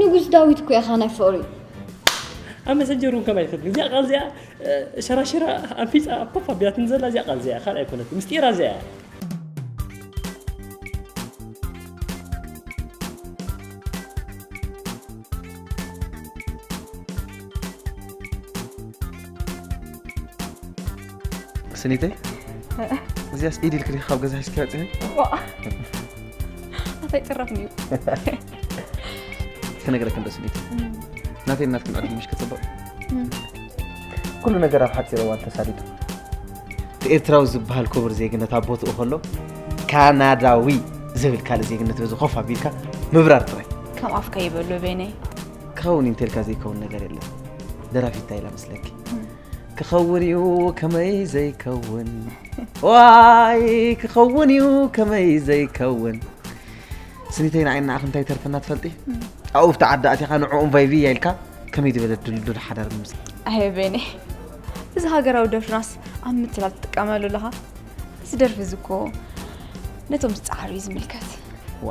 ንጉስ ዳዊት እኮ ኢኻ ናይ ፍቕሪ። ኣብ መሰንጀር እውን ከማይ ይፈትኒ። እዚኣ ቃል እዚኣ፣ እ፣ ሸራሽራ ኣንፊጻ ኮፍ ኣቢላትኒ ዘላ እዚኣ ቃል እዚኣ ካልእ ኣይኮነትን። ምስጢራ እዚኣ እያ። ስኒተይ፣ እዚኣስ ኢድ ኢልክ ዲኻ ካብ ገዛ ሒዝክያ ወጺኺ? ዋ። ኣፈይ ጥረፍ እዩ። ክነግረክ እንዶ ስኒተይ። እም። ናተይ ናትክን ዕድል ምሽ ክጽብቕ? እም። ኩሉ ነገር ኣብ ሓጺር እዋን ተሳሊጡ። እቲ ኤርትራዊ ዝበሃል ክቡር ዜግነት ኣብ ቦትኡ ከሎ፣ ካናዳዊ ዝብል ካልእ ዜግነት በዚ ኮፍ ኣቢልካ ምብራር ጥራይ። ከም ኣፍካ ይበሎ በይነይ። ክኸውን እዩ እንተልካ ዘይከውን ነገር የለን። ደራፊት እንታይ ኢላ መስለኪ? እም። ክኸውን እዩ ከመይ ዘይከውን። ዋይ ክኸውን እዩ ከመይ ዘይከውን። ስኒተይ ንዓይ ንዓኺ እንታይ ተርፈና ትፈልጢ? እም። ኣብኡ ኣብቲ ዓዲ ኣቲኻ ንዕኦም ቫይቪ ኢልካ ከመይ ዝበለ ድልዱል ሓዳር ምምስራት። ኣየ ቤኒ፣ እዚ ሃገራዊ ደርፍናስ ኣብ ምትላል ትጥቀመሉ ኣለኻ። እዚ ደርፊ እዚ እኮ ነቶም ዝጸዓሩ እዩ ዝምልከት። ዋ፣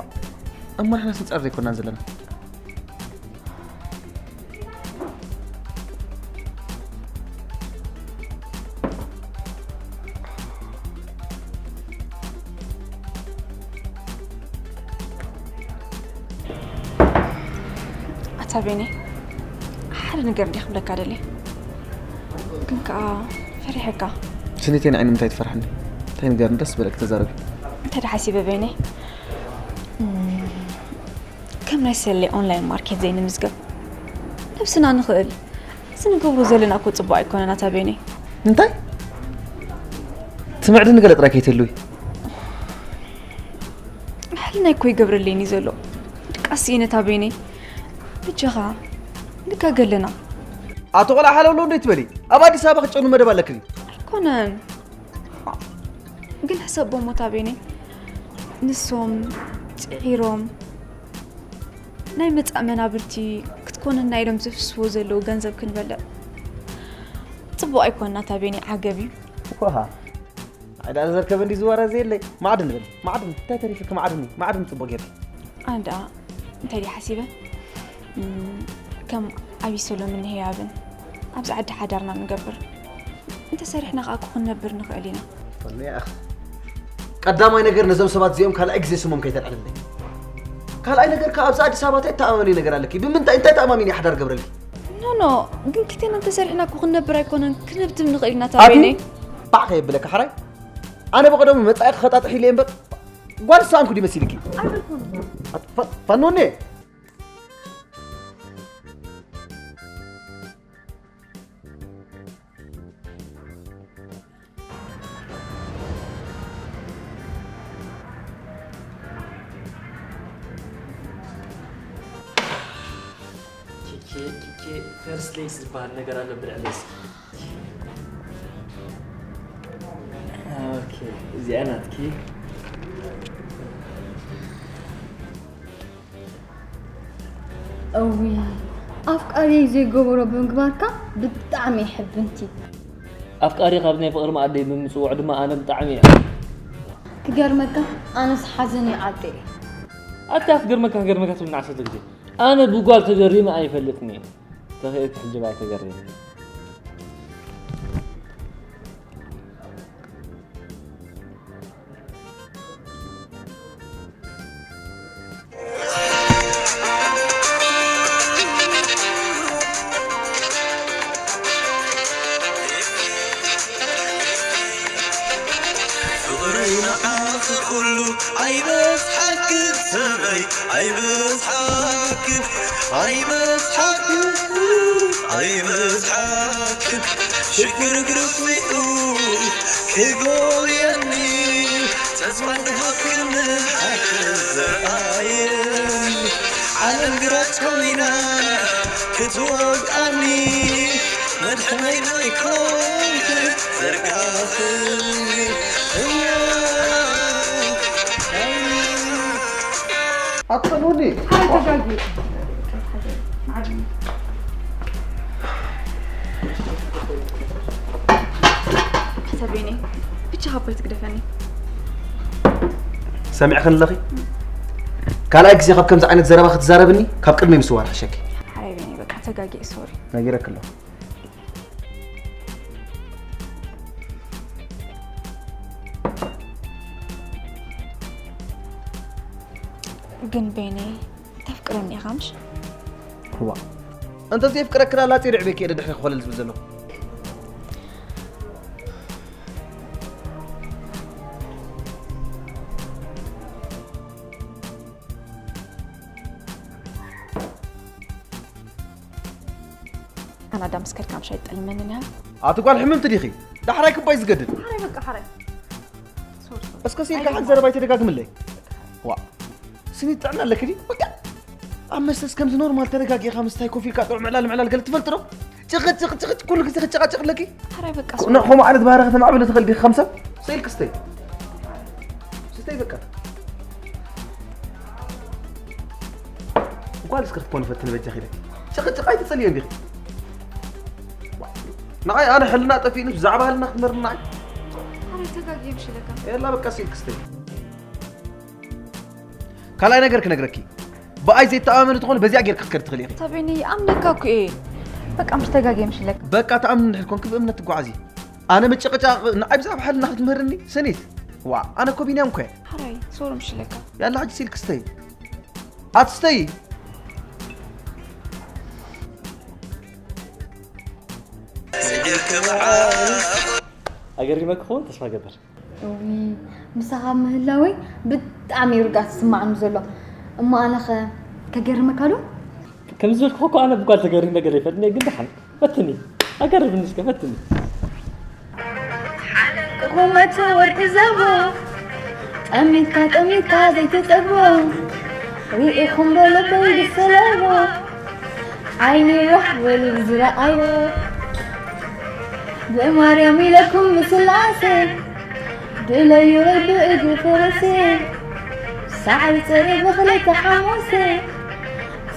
እሞ ንሕናስ ንጻር ዘይኮናን ዘለና። ኣታ ቤኒ፣ ሓደ ነገር እንዲ ክብለካ ደልየ፣ ግን ከኣ ፈሪሐካ። ስኒተይ ንዓይ ንምንታይ ትፈርሓኒ? እንታይ ንገርኒ ደስ ዝበለኪ ተዛረቢ። እንታይ ደሓሲበ ቤኒ? እም፣ ከም ናይ ሰሌ ኦንላይን ማርኬት ዘይንምዝገብ ነብስና ንኽእል። እዚ ንገብሮ ዘለና እኮ ጽቡቕ ኣይኮነን ኣታ ቤኒ። እንታይ? ትምዕድኒ ገለ ጥራይ ከይትህልዊ። ሕልናይ እኮ ይገብረለይን እዩ ዘሎ። ድቃስ እየ ነታ ቤኒ። ብጀኻ ንጋገ ኣለና። ኣቶ ቆልዓ ሓለውለው እንዴት ትበሊ? ኣብ ኣዲስ ኣበባ ክትጨኑ መደብ ኣለክን። ኣይኮነን። ግን ሕሰቦም ሞታ ቤኒ። ንሶም ጽዒሮም ናይ መጻእ መናብርቲ ክትኮነና ኢሎም ዘፍስዎ ዘለዉ ገንዘብ ክንበልዕ ጽቡቕ ኣይኮንና። ኣታ ቤኒ ዓገብ እዩ። ዋሃ። ኣይ፣ ደኣ ዘርከበ እንዲ ዝወረ ዘየለይ። ማዕድን በል። ማዕድን። እንታይ ተሪፍኪ? ማዕድን እዩ። ማዕድን ጽቡቕ ጌርኪ። ኣነ ደኣ እንታይ ድየ ሓሲበ? እም፣ ከም ኣብይ ሰሎምን ህያብን ኣብዚ ዓዲ ሓዳርና ንገብር። እንተ ሰሪሕና ከኣ እኮ ክንነብር ንኽእል ኢና። ፈኒ ኣኽ። ቀዳማይ ነገር ነዞም ሰባት እዚኦም ካልኣይ ግዜ ስሞም ከይተልዕልለይ። ካልኣይ ነገር ከኣ ኣብዚ ኣዲስ ኣበባ እንታይ ተኣማመኒ ነገር ኣለኪ? ብምንታይ፣ እንታይ ተኣማሚኒ ሓዳር ገብረልኪ? ኖ፣ ኖ፣ ግን ክልቴና እንተ ሰሪሕና እኮ ክንነብር ኣይኮነን፣ ክንህብትም ንኽእል ኢና ኣቲ ታቤኔ። ባዕ ከየብለካ ሓራይ። ኣነ ብቐደሙ መጻኢ ክኸጣጥሕ ኢለ እምበር ጓል ሰኣንኩ ድዩ መሲልኪ? ኣይበልኩን። ኣት-፣ ፈ-፣ ፈኖኔ። ኬኬ፣ ኬኬ፣ ፈርስት ሌክስ ዝበሃል ነገር ኣሎ ብልዕለይስ። ኦኬ፣ እዚኣ ናትኪ። እውይ፣ ኣፍቃሪየይ ዘይገበሮ ብምግባርካ ብጣዕሚ እየ ሕብንቲ። ኣፍቃሪ ካብ ናይ ፍቕሪ መኣደይ ብምጽውዑ ድማ ኣነ ብጣዕሚ እየ። ክገርመካ፣ ኣነስ ሓዘን ይዓጢ እየ። ኣታ ክገርመካ፣ ክገርመካ ትብል ዓሰርተ ግዜ። ኣነ ብጓል ተገሪመ ኣይፈልጥን እየ። ተኽእልቲ ሕጂ ባይ ተገሪመ። ፍቕረይ ንዓኺ ኩሉ ኣይበዝሓክን ሰበይ ኣይበዝሓክን ኣይበዝሓክን ኣይበዝሓክን ሽግር ግርፊኡ ክጎብየኒ ተስፋ እንድሃብክኒ ሓገዝ ዘርኣየኒ ዓለም ግራጭ ኮይና ክትወድኣኒ መድሕነይ ዘይኮንክ ዘርጋኽኒ እሞ ኣትፈልውኒ። ሓራይ ተጋጊ። ሕሰብ ቤኒ፣ ብቻ ካብ ባይ ትግደፈኒ። ሰሚዕኽን ኣለኺ? ካልኣይ ግዜ ካብ ከምዚ ዓይነት ዘረባ ክትዛረብኒ ካብ ቅድሚ ምስዋር ሕሸኪ። ሓራይ ቤኒ፣ በቃ ተጋጊ፣ ሶሪ። ነጊረኪ ኣለኹ። ግን ቤኒ፣ ተፍቅረኒ ኢኻ ምሽ? እዋ። እንተ ዘየፍቅረኪ ላላጺ ርዕቤኪ እየ ድሕሪ ክኾለል ዝብል ዘለኹ። ካናዳ ምስ ከድካ ምሽ ኣይትጠልመንን ኢኻ? ኣቲ ጓል ሕምምቲ ዲኺ? ዳሕራይ ክባይ ዝገድድ። ሓራይ በቃ ሓራይ። ሶሪ፣ ሶሪ። እስከ ሲልካ ሓንቲ ዘረባ ኣይተደጋግምለይ። ዋ። ስኒ ጥዕና ኣለኪ ድዩ? በቃ ኣብ መስተስ ከምዚ ኖርማል ተረጋጊእኻ ምስታይ ኮፍ ኢልካ ጥዑም ምዕላል ምዕላል ገለ ትፈልጥ ዶ? ጭቕጭቕ፣ ጭቕጭቕ፣ ኩሉ ግዜ ክትጨቓጨቕ ኣለኪ? ሓራይ በቃ ሶሪ። ን-፣ ከምኡ ዓይነት ባህሪ ከተማዕብሊ ትኽእል ዲኺ ከም ሰብ? ሰ ኢልኪ ስተይ። ስተይ በቃ። ጓል እስከ ክትኮኒ ፈትኒ በጃኺ ኢለ። ጭቕጭቕ ኣይትጸልዮ እንዲኺ። ንዓይ ኣነ ሕልና ጠፊእኒ ብዛዕባ ህልና ክትመርኒ ንዓይ። ኣረ ተጋግየ ምሽለካ የላ በቃ ሲልክስተይ። ካልኣይ ነገር ክነግረኪ፣ ብኣይ ዘይተኣማመኒ ተኾነ በዚኣ ጌርኪ ክትከዲ ትኽእሊ ኢኺ። ሳቤኒ ይኣምነካ እኮ እየ። በቃ ምሽ ተጋግየ ምሽለካ በቃ ተኣምኒ እንድሕር ኮንኪ ብእምነት ትጓዓዚ። ኣነ ምጭቕጫቕ ንዓይ ብዛዕባ ሕልና ክትምህርኒ ሰኒት። ዋ ኣነ እኮ ቢንያም እኮ እየ። ሓራይ ሶሪ ምሽለካ። ያላ ሕጂ ሲልክስተይ። ኣትስተይ። ኣገሪመ ክኸውን ተስፋ ገበር። እውይ ምሳኻ ምህላወይ ብጣዕሚ እዩ ርግኣት ዝስማዓኒ ዘሎ። እሞ ኣነኸ ከገርመካ ዶ? ከምዚ ዝበልኩ እኮ ኣነ ብጓል ተገሪመ ገለ ይፈልጥኒ ግን ደሓን ፈትኒ ኣገርብኒ እስከ ፈትኒ። ቁመት ወርቂ ዘቦ ጠሚትካ ጠሚትካ ዘይትጠግቦ ርኢኹም ዶ ልበይ ዝሰለቦ ዓይኒ ራሕ በሉ ዝረኣዮ ብማርያም ኢለኩም ብስላሴ ድለዩ ረቢ እግሪ ፈረሴ ሳዕሪ ፅሪ ብኽልተ ሓሙሴ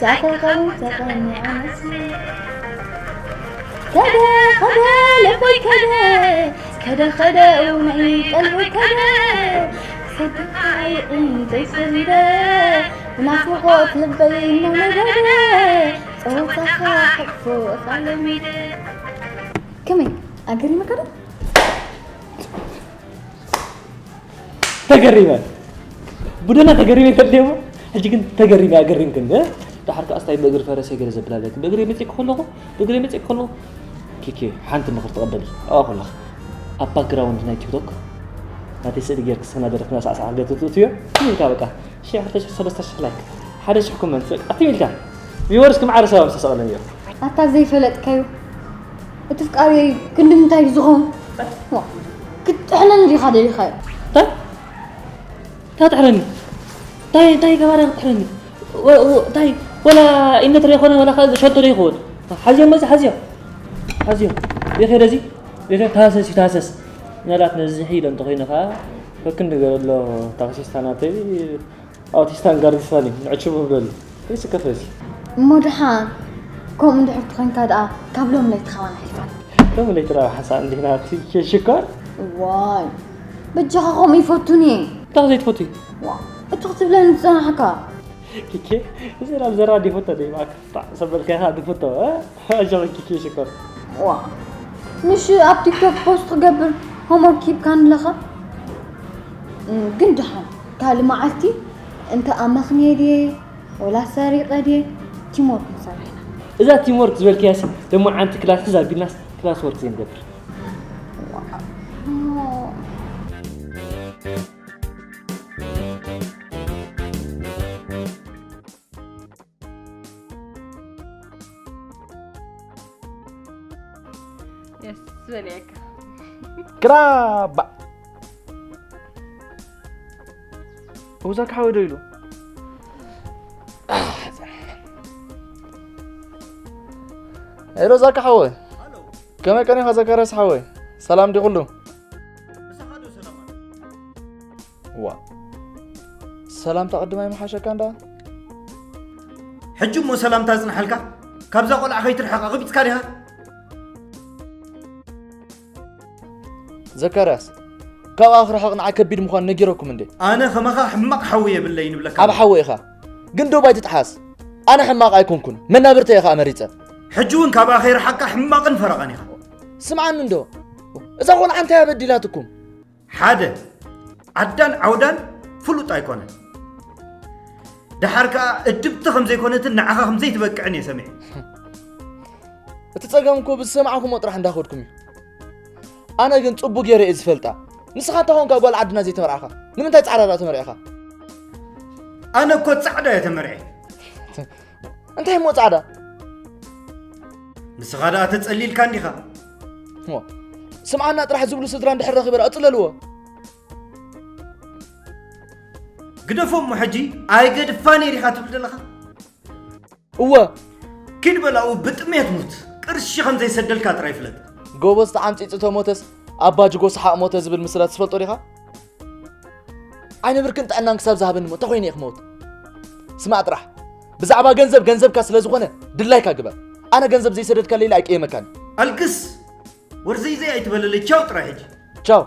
ሳኸልኸሉ ተቐኒዐ መስለ ከደ ከደ ልበይ ከደ ከደ ከደ እውነይ ቀልበይ ከደ ሰድኻይ እንተይ ሰሪደ ብናፍቆት ልበይ እናነደደ ጸወታኻ ሕቅፎ እኻ ለሚደ ከመይ ኣገሪመካ ዶ? ተገሪመ ቡደና ተገሪመ ይፈልጥ እሞ ሕጂ ግን ተገሪመ ኣገሪምክን እ? ደሓር ከኣ ስታይ ብእግሪ ፈረሰ ገለ ዘብላለኪ ብእግሪ መጺእኪ ከለኹ ብእግሪ መጺእኪ ከለኹ ኪኪ ሓንቲ ምኽሪ ተቐበሊ ኣዋ ከለኺ ኣብ ባክግራውንድ ናይ ቲክቶክ ናተይ ስእሊ ጌርኪ ስኽና ደረፍና ሳዕሳዕ ገትትእትዮ ኢልካ በቃ ሽሕ ክልተ ሽሕ ሰለስተ ሽሕ ላይክ ሓደ ሽሕ ኮመንት በቃ ኣትም ኢልካ ቪወርስ ክምዓረ ሰባብ ሰሰቕለን እዮም ኣታ ዘይፈለጥካዩ እቲ ፍቃሪ ክንዲ ምንታይ እዩ ዝኸውን ዋ፣ ክትጥሕነኒ ዲኻ ደሊኻዮ እንታይ እንታይ ትሕረኒ እንታይ እንታይ ገባርያ ክትሕረኒ ወ- ወ- እንታይ ወላ ኢነት ዶ ይኾነ ወላ ከ ሸቶ ዶ ይኸውን ሓዝዮ መዚ ሓዝዮ ሓዝዮ ይኸደ እዚ ይኸ ታሰስ እዩ ታሰስ ምናልባት ነዝሒ ኢሎ እንተኾይኑ ኸዓ ፈክን ንገረሎ ታክሲስታ ናተይ ኣውቲስታን ጋርዲስታን እዩ ንዕችቡ ብለሉ ከይስከፈ እዚ እሞ ድሓን ከምኡ እንድሕር ትኾንካ ደኣ ካብ ሎም ለይቲ ኸማን ኣሕልፋ ሎም ለይቲ ደኣ ሓንሳእ እንዲህና ሽኮር ዋይ በጃኻ ከምኡ ይፈቱን እየ እንታይ ዘይትፈቱ ዋ እቲ ክትብለኒ ዝጸናሕካ ኪኬ እዚ ናብ ዘራ ዲፈቶ ደይባካ ሰበልካ ኢኻ ድፍቶ ኣጃኺ ኪኬ ሽኮር ዋ ምሽ ኣብ ቲክቶክ ፖስት ክገብር ሆምወርክ ሂብካኒ ኣለኻ ግን ድሓን ካልእ መዓልቲ እንተ ኣመኽንየ ድየ ወላ ሰሪቐ ድየ ቲምወርክ ንሰርሕ ኢና እዛ ቲምወርክ ዝበልክያሲ ደሞ ዓንቲ ክላስ ትዝ ኣቢልናስ ክላስ ወርክ ዘይንገብር የስ ዝበለየካ ክራባ እውዛ ክሓወይ ዶ ኢሉ ሄሎ ዛካ ሓወይ ከመይ ቀኒኻ ዘካርያስ ሓወይ ሰላም ዲ ኩሉ ዋ ሰላምታ ቅድማይ መሓሸካ እንዳ ሕጂ እሞ ሰላምታ ዝጽንሓልካ ካብዛ ቆልዓ ከይትርሕቕ ኣቕቢጽካ ዲኻ ዘካርያስ ካብኣ ክርሕቕ ንዓይ ከቢድ ምዃኑ ነጊረኩም እንዴ ኣነ ከማኻ ሕማቕ ሓዊ የብለይን እብለካ ኣብ ሓዊ ኢኻ ግን ዶብ ኣይትጥሓስ ኣነ ሕማቕ ኣይኮንኩን መናብርተይ ኢኻ መሪጸ ሕጂ እውን ካብኣ ከይረሓቕካ ሕማቕን ፈረቓን ኢኻ ስምዓኒ እንዶ እዛ ቆልዓ እንታይ ኣበዲላትኩም ሓደ ዓዳን ዓውዳን ፍሉጥ ኣይኮነን። ደሓር ከኣ እድብቲ ከም ዘይኮነትን ንዓኻ ከም ዘይትበቅዕን እየ ሰሚዐ። እቲ ጸገም እኮ ብዝሰማዕኩሞ ጥራሕ እንዳኸድኩም እዩ። ኣነ ግን ጽቡቕ ገይረ እየ ዝፈልጣ። ንስኻ እንተ ኾንካ ጓል ዓድና ዘይተመርዓኻ ንምንታይ ጻዕዳ ደኣ ተመርዒኻ? ኣነ እኮ ጻዕዳ እየ ተመርዐ። እንታይ እሞ ጻዕዳ ንስኻ ደኣ ተጸሊልካ እንዲኻ እሞ ስምዓና ጥራሕ ዝብሉ ስድራ እንድሕር ረኺበ ደኣ እጽለልዎ ግደፎ እሞ ሕጂ ኣይገድፋን እየ ዲኻ ትብል ዘለኻ እወ ኪድ በላኡ ብጥሜት ሙት ቅርሺ ከም ዘይሰደልካ ጥራይ ፍለጥ ጎበዝ ተዓምፂ ፅቶ ሞተስ ኣባ ጅጎ ሰሓቕ ሞተ ዝብል ምስላ ትስፈልጦ ዲኻ? ዓይነ ብርክን ጥዕናን ክሳብ ዝሃበኒ እሞ እንታይ ኮይነ እየ ክመውት? ስማዕ ጥራሕ ብዛዕባ ገንዘብ ገንዘብካ ስለ ዝኾነ ድላይካ ግበር። ኣነ ገንዘብ ዘይሰደድካለይ ኢለ ኣይቅየመካን። ኣልክስ ወርዘይ ዘይ ኣይትበለለይ። ቻው ጥራይ ሕጂ። ቻው።